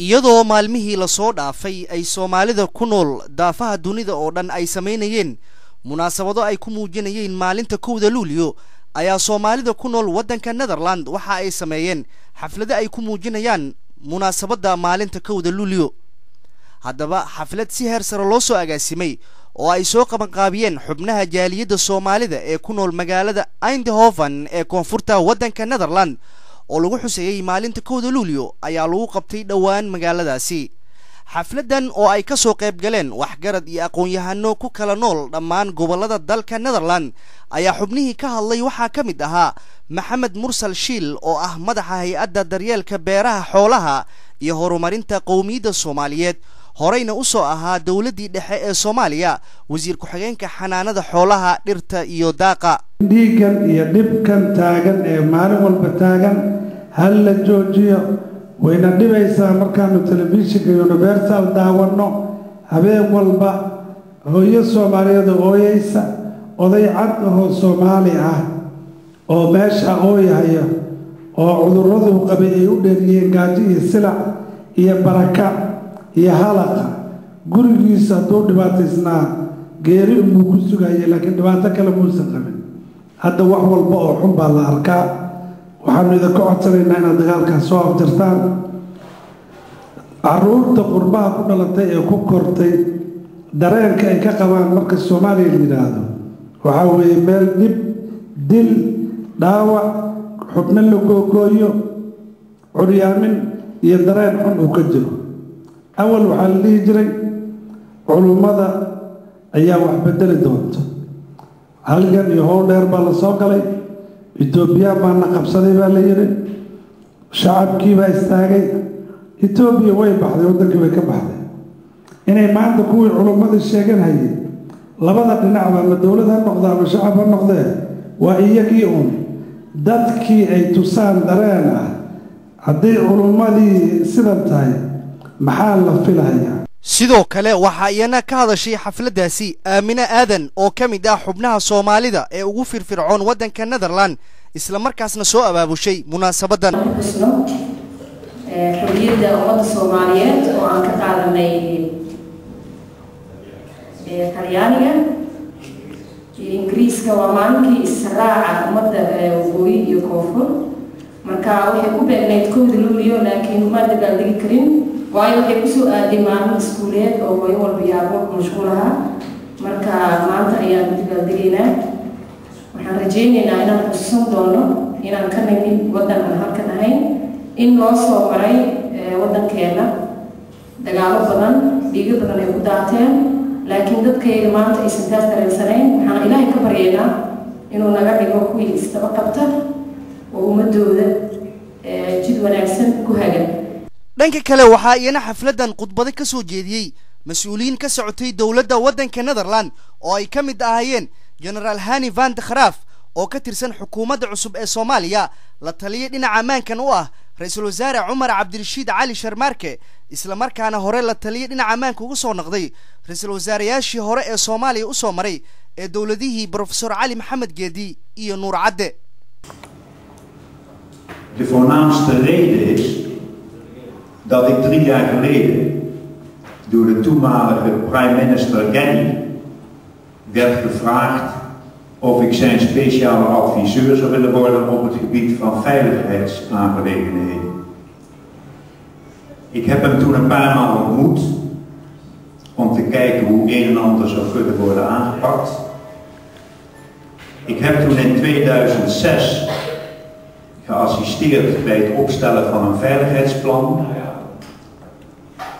Iyadoo maalmihii lasoo dhaafay ay Soomaalida ku nool daafaha dunida oo dhan ay samaynayeen munaasabado ay ku muujinayeen maalinta 1-da Luulyo, ayaa Soomaalida ku nool waddanka Netherland waxa ay sameeyeen xaflado ay ku muujinayaan munaasabadda maalinta 1-da Luulyo. Haddaba xaflad si heer sare loo soo agaasimay oo ay soo qabanqaabiyeen xubnaha jaaliyadda Soomaalida ee ku nool magaalada Eindhoven ee koonfurta waddanka Netherland oo lagu xuseeyey maalinta 1-da Luulyo ayaa lagu qabtay dhowaan magaaladaasi. Xafladdan oo ay ka soo qayb galeen waxgarad iyo aqoon-yahano ku kala nool dhammaan gobollada dalka Netherland ayaa xubnihii ka hadlay waxaa ka mid ahaa Maxamed Mursal Shiil oo ah madaxa hay-adda daryeelka beeraha, xoolaha iyo horumarinta qowmiyadda Soomaaliyeed, horeyna u soo ahaa dowladdii dhexe ee Soomaaliya wasiir ku-xigeenka xanaanada xoolaha, dhirta iyo daaqa. Dhiiggan iyo dhibkan taagan ee maalin walba taagan hal la joojiyo. Wayna dhibaysaa markaanu telefishinka Universal daawanno habeen walba hooyo Soomaaliyeed oo ooyeysa, oday cad ahoo Soomaali ah oo meesha ooyahaya oo cudurraduu qabay ay u dheeriyeen gaajo iyo silac iyo baraka iyo halaqa. Gurigiisa hadduu dhibaataysnaa geeri unbuu ku sugayay, laakiin dhibaato kale muusan qabin. Hadda wax walba oo xun baa la arkaa. Waxaanu idinka codsanaynaa inaad dagaalkaas soo afjartaan. Caruurta qurbaha ku dhalatay ee ku kortay dareenka ay ka qabaan marka Soomaaliya la yidhaahdo waxaa weeye meel dhib, dil, dhaawac, xubno la googooyo, curyaamin iyo dareen xun uu ka jiro. Awal waxaa la dhihi jiray culummada ayaa wax bedeli doonta. Halgan iyo howl dheer baa la soo galay. Etoobiyaan baa na qabsaday baa la yidhi, shacabkii baa istaagay, Etoobiya way baxday, waddankii way ka baxday. Inay maanta kuwii culummadii sheeganhayay labada dhinacba, ama dowlad ha noqda ama shacab ha noqdee, waa iyagii uun dadkii ay tusaan dareen ah hadday culummadii sidan tahay maxaa la filayaa. Sidoo kale waxaa iyana ka hadashay xafladdaasi Aamine Aadan oo ka mid ah xubnaha Soomaalida ee ugu firfircoon waddanka Netherland, islamarkaasna soo abaabushay munaasabaddan. Xusno xorriyadda ummadda Soomaaliyeed oo aan ka qaadanay Talyaaniga iyo Ingiriiska, waa maalinkii israaca ummadda waqooyi iyo koonfur. Marka waxay ku beegnayd 1-da Luuliyo, laakiin uma dabaaldegi karin, waayo waxay kusoo aaday maalin iskuuleed oo hooyo walba yaabo mashquul ahaa. Marka maanta ayaan dabaaldegaynaa. Waxaan rajaynaynaa inaan xusuusan doono inaan ka nimid waddan aan halkan ahayn, in loo soo maray waddankeena dagaalo badan, dhiigo badan ay ku daateen, laakiin dadkayga maanta aysan taas dareensanayn. Waxaan Ilaahay ka baryaynaa inuu naga dhigo kuwii isdaba qabta oo ummadooda jid wanaagsan ku haga. Dhanka kale waxaa iyana xafladdan khudbado ka soo jeediyey mas-uuliyiin ka socotay dowladda waddanka Netherland oo ay ka mid ahaayeen Genaraal Hani van de Kharaaf oo ka tirsan xukuumadda cusub ee Soomaaliya, la taliya dhinaca ammaankan u ah ra-iisul wasaare Cumar Cabdirashiid Cali Sharmaarke, islamarkaana hore la taliya dhinaca ammaanka ugu soo noqday ra-iisul wasaareyaashii hore ee Soomaaliya u soo maray ee dowladihii Brofesor Cali Maxamed Geedi iyo Nuur Cadde. De voornaamste reden is dat ik 3 jaar geleden door de toenmalige prime minister Rennie werd gevraagd of ik zijn speciale adviseur zou willen worden op het gebied van veiligheidsaangelegenheden. Ik heb hem toen een paar maal ontmoet om te kijken hoe een en ander zou kunnen worden aangepakt. Ik heb toen in 2006 geassisteerd bij het opstellen van een veiligheidsplan.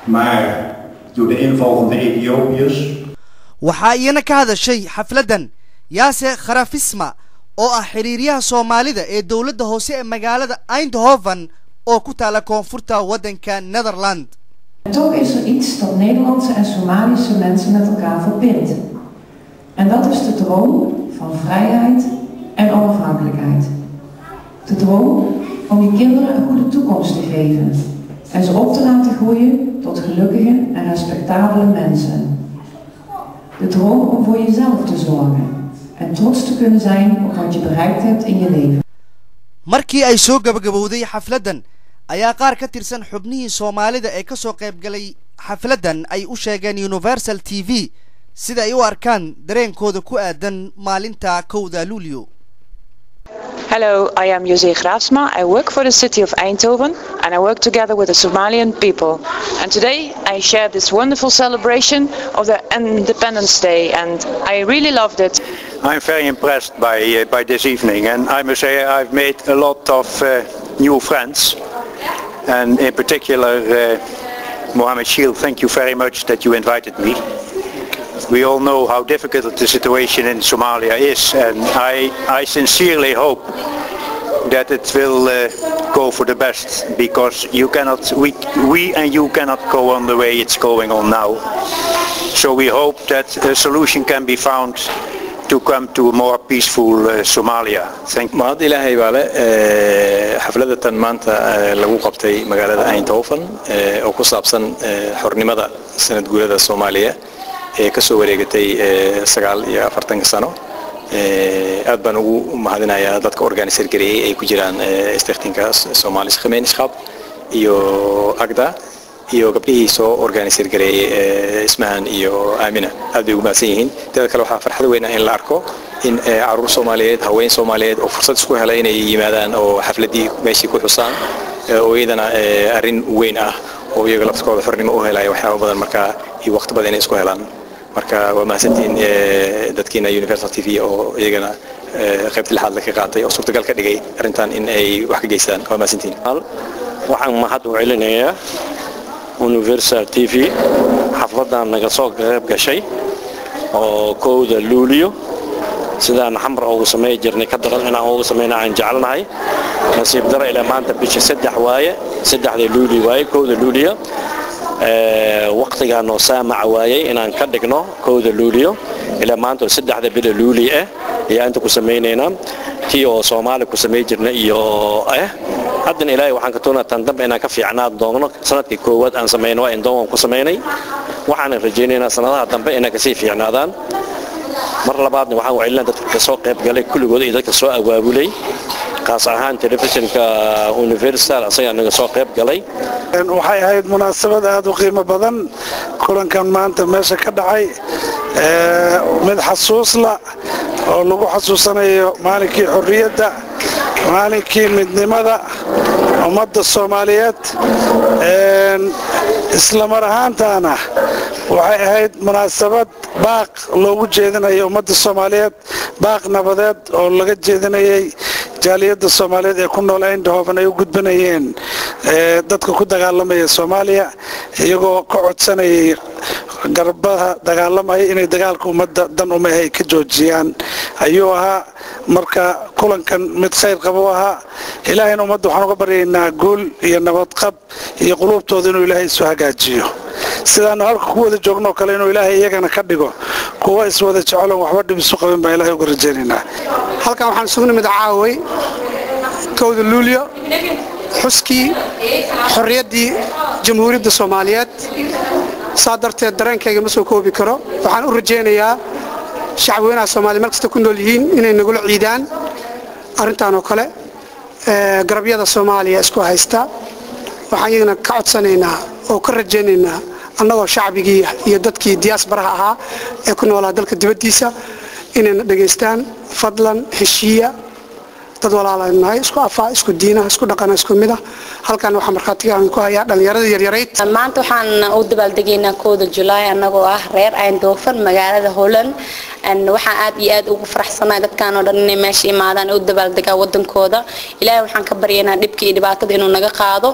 Maar door de inval van de Ethiopiërs Waxaa iyana ka hadashay xafladdan Yaase Kharafisma oo ah xiriiryaha Soomaalida ee dowladda hoose ee magaalada Eindhoven oo ku taala koonfurta waddanka Netherland. En toch is er iets dat Nederlandse en Somalische mensen met elkaar verbindt. En dat is de droom van vrijheid en onafhankelijkheid. De droom om je kinderen een goede toekomst te geven en ze op te laten groeien tot gelukkige en respectabele mensen. De droom om voor jezelf te zorgen en trots te kunnen zijn op wat je bereikt hebt in je leven. Markii ay soo gabagabowday xafladdan Ayaa qaar ka tirsan xubnihii Soomaalida ee kasoo qaybgalay xafladdan ay u sheegeen Universal TV sida ay u arkaan dareenkooda ku aadan maalinta 1-da Luulyo. Hello, I am José Graafsma. I work for the city of Eindhoven and I work together with the Somalian people. And today I share this wonderful celebration of the Independence Day and I really loved it. I'm very impressed by this evening, and I must say I've made a lot of new friends, and in particular Mohammed Shield, thank you very much that you invited me. We all know how difficult the situation in Somalia is, and I sincerely hope that it will go for the best, because you cannot, we and you cannot go on the way it's going on now. So we hope that a solution can be found to come to a more peaceful Somalia. Thank you. Mahad Ilaahay baa leh xafladatan maanta lagu qabtay magaalada Eindhoven oo ku saabsan xornimada sanad guurada Soomaaliya ee kasoo wareegatay 49-ka sano. Aad baan ugu mahadinayaa dadka organiser gareeyay ay ku jiraan Stichtingka Somalische Gemeenschap iyo AGDA iyo gabdhihii soo organiser gareeyay, Ismahan iyo Aamina. Aad bay ugu mahadsan yihiin. Teeda kale, waxaa farxad weyn ah in la arko in caruur Soomaaliyeed, haween Soomaaliyeed oo fursad isku helay inay yimaadaan oo xafladii meeshii ku xusaan, oo iyadana arrin weyn ah oo iyaga laftkooda xornimo u helaya waxyaaba badan markaa iyo waqti badan inay isku helaan. Marka waa mahadsantihiin dadkiina Universal TV oo iyagana qaybta lixaad la ka qaatay oo suurtagal ka dhigay arrintan in ay wax ka geystaan. Waa mahadsantihiin. Waxaan mahad u celinayaa Universal TV xafladan naga soo qayb gashay oo 1-da Luuliyo sidaan Xamar ugu samey jirnay ka daran inaan ugu sameyna aan jecelnahay. Nasiib daro, ilaa maanta bisha 3 waaye, 3-da Luuli waaye, 1-da Luuliyo waqtigaa noo saamaca waayey inaan ka dhigno 1-da Luuliyo. Ilaa maanta oo 3-da bila Luuli ah ayaa inta ku samaynaynaa tii oo Soomaali ku samey jirnay iyo ah. Haddana Ilaahay waxaan ka toonaa tan dambe inaan ka fiicnaan doonno. Sanadkii koowaad aan samayno waa Eindhoven ku samaynay. Waxaanan rajaynaynaa sanadaha dambe inay kasii fiicnaadaan. Mar labaadna waxaan u celinaa dadka kasoo qayb galay kulligood iyo dadka soo abaabulay, qaas ahaan telefishinka Universal, asagaa naga soo qayb galay. Waxay ahayd munaasabad aada u qiimo badan kulankan maanta meesha ka dhacay, mid xasuusla oo lagu xasuusanayo maalinkii xorriyadda, maalinkii midnimada ummadda Soomaaliyeed. Isla mar ahaantaana waxay ahayd munaasabad baaq loogu jeedinayo ummadda Soomaaliyeed, baaq nabadeed oo laga jeedinayay jaaliyadda Soomaaliyeed ee ku nool Eindhoven ay u gudbinayeen dadka ku dagaalamaya Soomaaliya, iyagoo ka codsanayay garbaha dagaalamaya inay dagaalka ummadda dan umahay ka joojiyaan ayuu ahaa. Marka kulankan mid khayr qaba u ahaa. Ilaahayna ummadda waxaan uga baryaynaa guul iyo nabadqab iyo quluubtooda inuu Ilaahay isu hagaajiyo, sidaanu halka ku wada joognoo kale inuu Ilaahay iyagana ka dhigo kuwa iswada jecelon waxba dhib isu qabin baa Ilahay uga rajaynaynaa. Halkan waxaan isugu nimid caaway 1-da Luulyo, xuskii xorriyaddii Jamhuuriyadda Soomaaliyeed. Saa darteed dareenkayga ma soo koobi karo. Waxaan u rajaynayaa shacabweynaha Soomaaliya meel kasta ku nool yihiin inay nagula ciidaan arrintan oo kale. Garabyada Soomaaliya isku haysta waxaan iyagana ka codsanaynaa oo ka rajaynaynaa, annagoo shacbigii iyo dadkii diasporaha ahaa ee ku noolaa dalka dibaddiisa, inayna dhegaystaan. Fadlan heshiiya, dad walaalaynu nahay, isku afaa, isku diina, isku dhaqana, isku mid ah. Halkan waxaa markhaatiga aan ku hayaa dhallinyarada yaryarayd. Maanta waxaan u dabaaldegaynaa 1-da Julaay annagoo ah reer Eindhoven, magaalada Holland. Waxaan aad iyo aad ugu faraxsanahay dadkan oo dhan inay meesha imaadaan u dabaaldegaa wadankooda. Ilaahay waxaan ka baryaynaa dhibka iyo dhibaatada inuu naga qaado.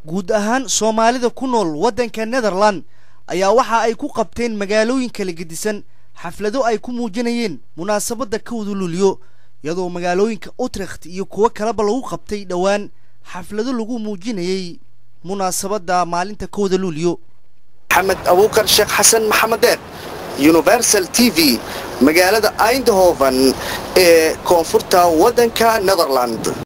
Guud ahaan Soomaalida ku nool waddanka Netherland ayaa waxa ay ku qabteen magaalooyin kala gedisan xaflado ay ku muujinayeen munaasabadda 1-da Luulyo, iyadoo magaalooyinka Utrecht iyo kuwo kaleba lagu qabtay dhowaan xaflado lagu muujinayay munaasabadda maalinta 1-da Luulyo. Maxamed Abuukar Sheekh Xasan, Maxamed Deer, Universal TV, magaalada Eindhoven ee koonfurta waddanka Netherland.